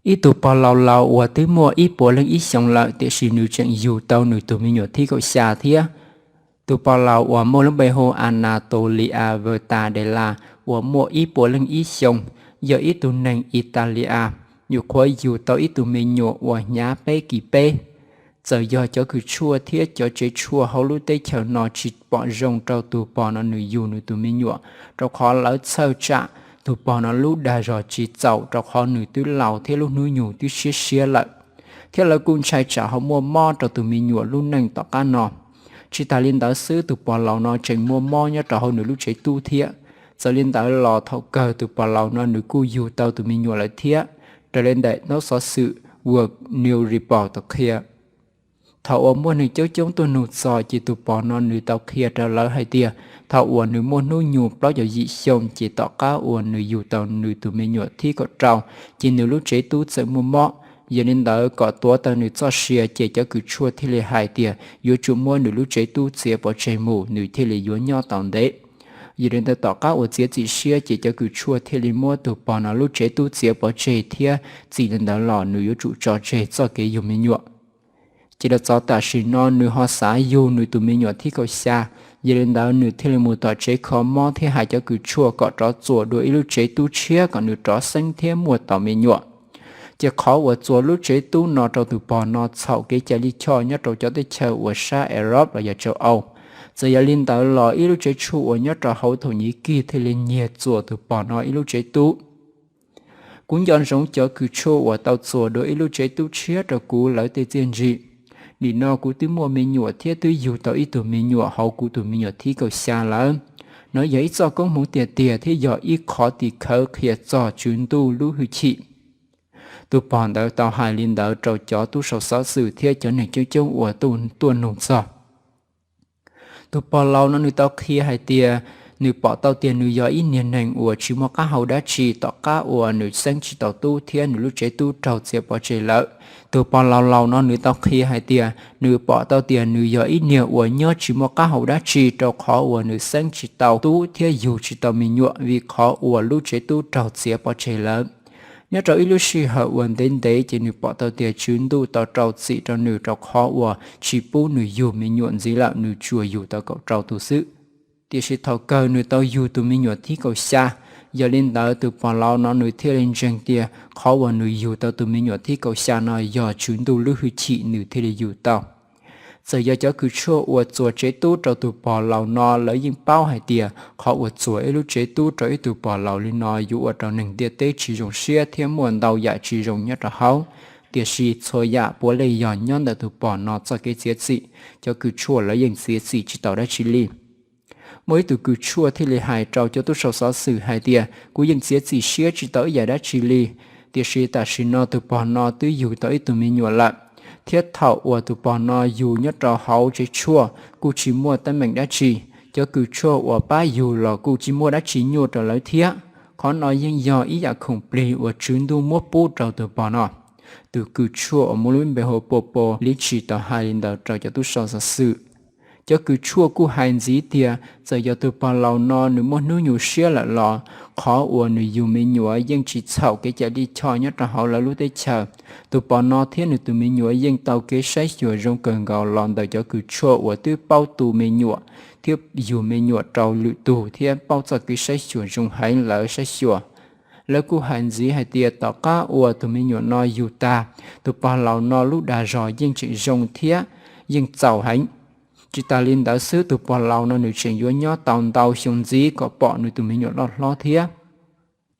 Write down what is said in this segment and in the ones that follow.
Ib tug pog laus laus uas twb muaj ib puas leej ib xyoos lawm, tiam sis nws tseem yug tau nws tus me nyuam thib kaum xya thiab. Tus pog laus uas muaj lub npe hu Anatolia Verta de la, uas muaj ib puas leej ib xyoos, yog ib tug neeg Italia, nyuam qhuav yug tau ib tug me nyuam uas hnyav peb kis peb. Txawm yog cov kws tshuaj thiab cov tsev tshuaj hauv lub teb chaws no tsis pom zoo rau tus pog no nws yug nws tus me nyuam, rau qhov lawv txhawj tsam tus pog no lub dag zog tsis txaus, rau qhov nws twb laus thiab lub hnub nyoog twb siab siab lawm, thiab lawv kuj ntshai tsam ho muaj mob rau tus me nyuam lub neej tom qab no. Tsis tas li ntawd xwb, tus pog laus no tseem muaj mob nyob rau hauv nws lub tsev tub thiab. Txawm li ntawd los thaum kawg tus pog laus no nws kuj yug tau tus me nyuam lawm thiab, raws li ntawm ntaub xov xwm World News Report tau qhia. Thaum uas muaj neeg coob coob tuaj nug txog, ces tus pog no nws tau qhia rau lawv hais tias thaum uas nws muaj hnub nyoog plaub caug yim xyoo, ces tom qab uas nws yug tau nws tus me nyuam thib kaum rau, ces nws lub tsev tub txawm muaj mob. Yog li ntawd, kom tuav tau nws txoj sia, ces cov kws tshuaj thiaj li hais tias yuav tsum muab nws lub tsev tub txiav pov tseg mus, nws thiaj li yuav nyob tau ntev. Yog li ntawd, tom qab uas txiav txim siab, ces cov kws tshuaj thiaj li muab tus pog no lub tsev tub txiav pov tseg thiab txij li ntawd los nws yuav tsum tso tseg txoj kev yug me nyuam. Ces los txog tam sim no nws ho xav yug nws tus me nyuam thib kaum xya. Yog li ntawd, nws thiaj li mus tom tsev kho mob thiab hais cov kws tshuaj kom rov txuas dua ib lub tsev tub tshiab kom nws rov xeeb thiab muaj tau me nyuam. Ces qhov uas txuas lub tsev tub no rau tus pog no txhaum kev cai lij choj nyob rau cov teb chaws uas sab Europe los yog châu Âu. Txawm yog li ntawd los ib lub tsev tshuaj uas nyob rau hauv Thổ Nhĩ Kỳ thiaj li nyiag txuas tus pog no ib lub tsev tub. Kuv nco ntsoov cov kws tshuaj uas tau txuas dua ib lub tsev tub tshiab rau kuv lawv tej txiaj ntsig. Nim no kuv twb muaj me nyuam thiab twb yug tau ib tug me nyuam hauv kuv tus me nyuam thib kaum xya lawm. Nov yog ib txoj koob hmoov tiag tiag thiab yog ib qhov tim khawv qhia txog Tswv Ntuj lub hwj chim. Tus pog ntawd tau hais li ntawd rau cov tub sau xov xwm thiab cov neeg coob coob uas tuaj nug txog. Tus pog laus no nws tau qhia hais tias nws pom tau tias nws yog ib niag neeg uas tsis muaj qab hau dab tsi tom qab uas nws xeeb tsis tau tub thiab nws lub tsev tub raug txiav pov tseg lawm. Tus pog laus laus no nws tau qhia hais tias nws pom tau tias nws yog ib niag uas nyob tsis muaj qab hau dab tsi rau qhov uas nws xeeb tsis tau tub thiab yug tsis tau me nyuam vim qhov uas lub tsev tub raug txiav pov tseg lawm. Nyob rau ib lub sij hawm uas ntev ntev ces nws pom tau tias Tswv Ntuj tau rau txim rau nws rau qhov uas tsis pub nws yug me nyuam ntxiv lawm, nws tsuas yug tau kaum rau tus xwb. Tiam sis thaum kawg nws tau yug tus me nyuam thib kaum xya. Yog li ntawd, tus pog laus no nws thiaj li ntseeg tias qhov uas nws yug tau tus me nyuam thib kaum xya no yog Tswv Ntuj lub hwj chim nws thiaj li yug tau. Txawm yog cov kws tshuaj uas txuas tsev tub rau tus pog laus no lawv yeej paub hais tias qhov uas txuas ib lub tsev tub rau ib tug pog laus li no yuav ua rau neeg ntiaj teb tsis zoo siab thiab muaj ntau yam tsis zoo nyob rau hauv. Tiam sis txhua yam puav leej yog nyob ntawm tus pog no txoj kev txiav txim, cov kws tshuaj lawv yeej txiav txim tsis tau dab tsi li. Muaj ib tug kws tshuaj thiaj li hais rau cov tub sau xov xwm hais tias, kuv yeej txiav txim siab tsis tau ib yam dab tsi li, tiam sis tam sim no tus pog no twb yug tau ib tug me nyuam lawm, thiab thaum uas tus pog no yug nyob rau hauv tsev tshuaj kuj tsis muaj teeb meem dab tsi, cov kws tshuaj uas pab yug los kuj tsis muaj dab tsi nyuaj rau lawv thiab. Qhov no yeej yog ib yam khoom plig uas Tswv Ntuj muab pub rau tus pog no. Tus kws tshuaj uas muaj lub npe hu Popo Lichi tau hais li ntawd rau cov tub sau xov xwm. Cov kws tshuaj kuj hais ntxiv tias txawm yog tus pog laus no nws muaj hnub nyoog siab lawm los qhov uas nws yug me nyuam yeej tsis txhaum kev cai lij choj nyob rau hauv lawv lub teb chaws. Tus pog no thiab nws tus me nyuam yeej tau kev saib xyuas zoo kawg nkaus los ntawm cov kws tshuaj uas twb paub tu me nyuam thiab yug me nyuam rau lwm tug thiab paub txoj kev saib xyuas zoo heev lawv saib xyuas. Lawv kuj hais ntxiv hais tias tom qab uas tus me nyuam no yug tag, tus pog laus no lub dag zog yeej tseem zoo thiab yeej txaus heev. Tsis tas li ntawd xwb, tus pog laus no nws tseem yuav nyob tau ntau xyoo ntxiv kom pom nws tus me nyuam loj hlob thiab.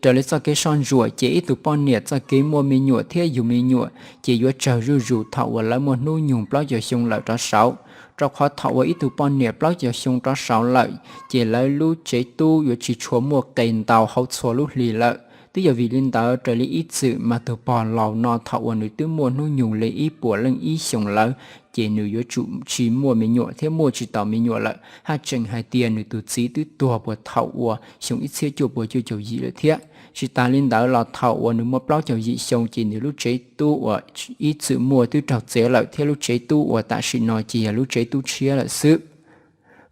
Raws li txoj kev soj ntsuam ces ib tug poj niam txoj kev muaj me nyuam thiab yug me nyuam ces yuav tsawg zuj zus thaum uas lawv muaj hnub nyoog plaub caug xyoo lawm rov saud, rau qhov thaum uas ib tug poj niam plaub caug xyoo rov saud lawm ces lawv lub tsev tub yuav tsis tshua muaj qe ntau hauv txhua lub hlis lawm. Twb yog vim li ntawd raws li ib txwm mas tus pog laus no thaum uas nws twb muaj hnub nyoog li ib puas leej ib xyoos lawm, ces nws yuav tsum tsis muaj me nyuam thiab muaj tsis tau me nyuam lawm, haj tseem hais tias nws tus txiv twb tuag puag thaum uas xyoo ib txhiab cuaj puas cuaj caum yim lawm thiab. Tsis tas li ntawd los thaum uas nws muaj plaub caug yim xyoo ces nws lub tsev tub uas ib txwm muaj twb raug txiav lawm thiab lub tsev tub uas tam sim no ces yog lub tsev tub tshiab lawm xwb.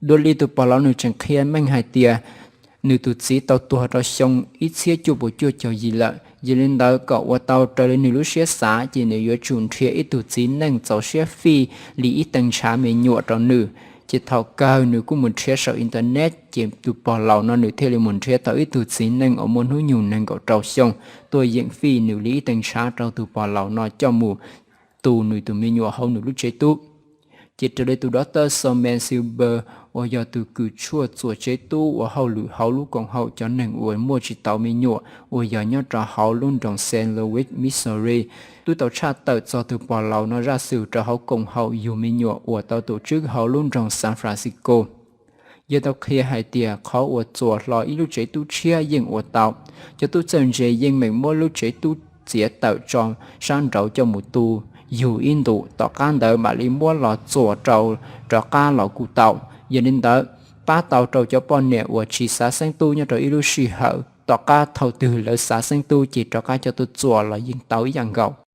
Dua li tus pog laus nws tseem qhia meej hais tias Nws tus txiv tau tuag rau xyoo ib txhiab cuaj puas cuaj caum yim lawm, yog li ntawd kom ua tau raws li nws lub siab xav ces nws yuav tsum nrhiav ib tug txiv neej txaus siab fij li ib tee ntshav me nyuam rau nws. Ces thaum kawg nws kuj mus nrhiav saum internet, ces tus pog laus no nws thiaj li mus nrhiav tau ib tug txiv neej uas muaj hnub nyoog nees nkaum rau xyoo tuaj yeem fij nws li ib tee ntshav rau tus pog laus no coj mus tu nws tus me nyuam hauv nws lub tsev tub. Ces raws li tus dov tawj Somen Silber uas yog tus kws tshuaj txuas tsev tub ua hauj lwm hauv lub koom haum cov neeg uas muaj tsis tau me nyuam uas yog nyob rau hauv lub nroog Saint Louis, Missouri, twb tau tshaj tawm txog tus pog laus no zaj xwm rau hauv koom haum yug me nyuam uas tau tus tswb hauv lub nroog San Francisco. Yog tau qhia hais tias qhov uas txuas hlo ib lub tsev tub tshiab yeej ua tau. Cov tub txawj ntse yeej meem muab lub tsev tub txiav tawm tso sab nraud coj mus tu yug ib ntus, tom qab ntawd mam li muab los txuas rau rov qab los kuj tau. Yog li ntawd, pab tau rau cov poj niam uas tsis xav xeeb tub nyob rau ib lub sij hawm, tom qab thaum twg lawv xav xeeb tub ces rov qab coj tuaj txuas los yeej tau ib yam nkaus.